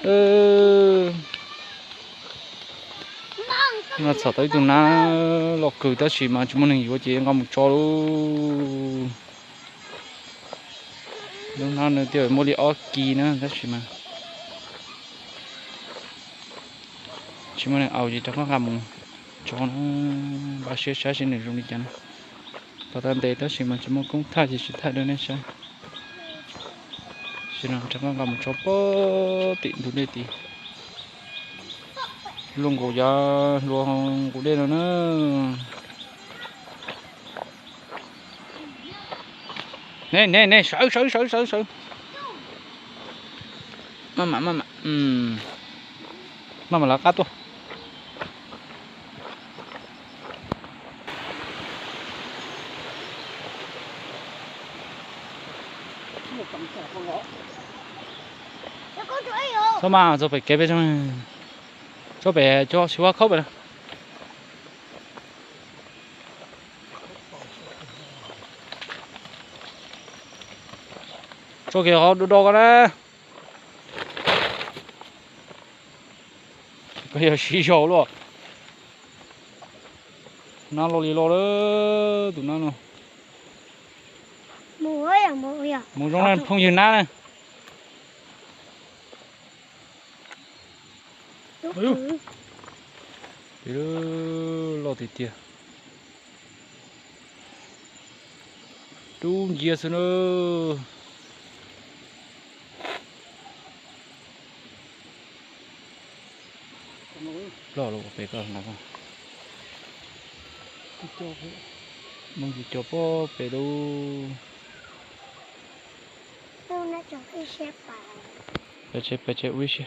Txhom tau ib tug nab loj kawg tab sis mas tsis muaj neeg yuav ces nqa mus tso lauj. Lub hnab no twb muaj li ob kis na tab sis mas tsis muaj neeg aus ces rov qab nqa mus tso na. Npaj siab saib seb nws zoo li cas na. Tau tau ntev tab sis mas tsis muaj koob thaij ces tsis thaij rau nej saib. Sim no rov qab nqa mus tso pem tim ntug dej tid. Luaj nkaus yav hluas nkaus dej no na. Ne ne ne, sawv sawv sawv sawv sawv. Maj mam maj mam, maj mam lawv qab tuaj. Txhob mas txog pem kev peb, txog pem cov xyuas khaub pem na. Tso kiag qhov do do ko na. Koj yog siv zog luaj. Nab loj li loj lawm tus nab no. Mus zoo na phooj ywg nab na. Peb loj tiag tiag. Dub ncia xwb na. Ploj los pem ko. Moo tsis co pob pem lub. Peb tsev, peb tsev ua ib siab.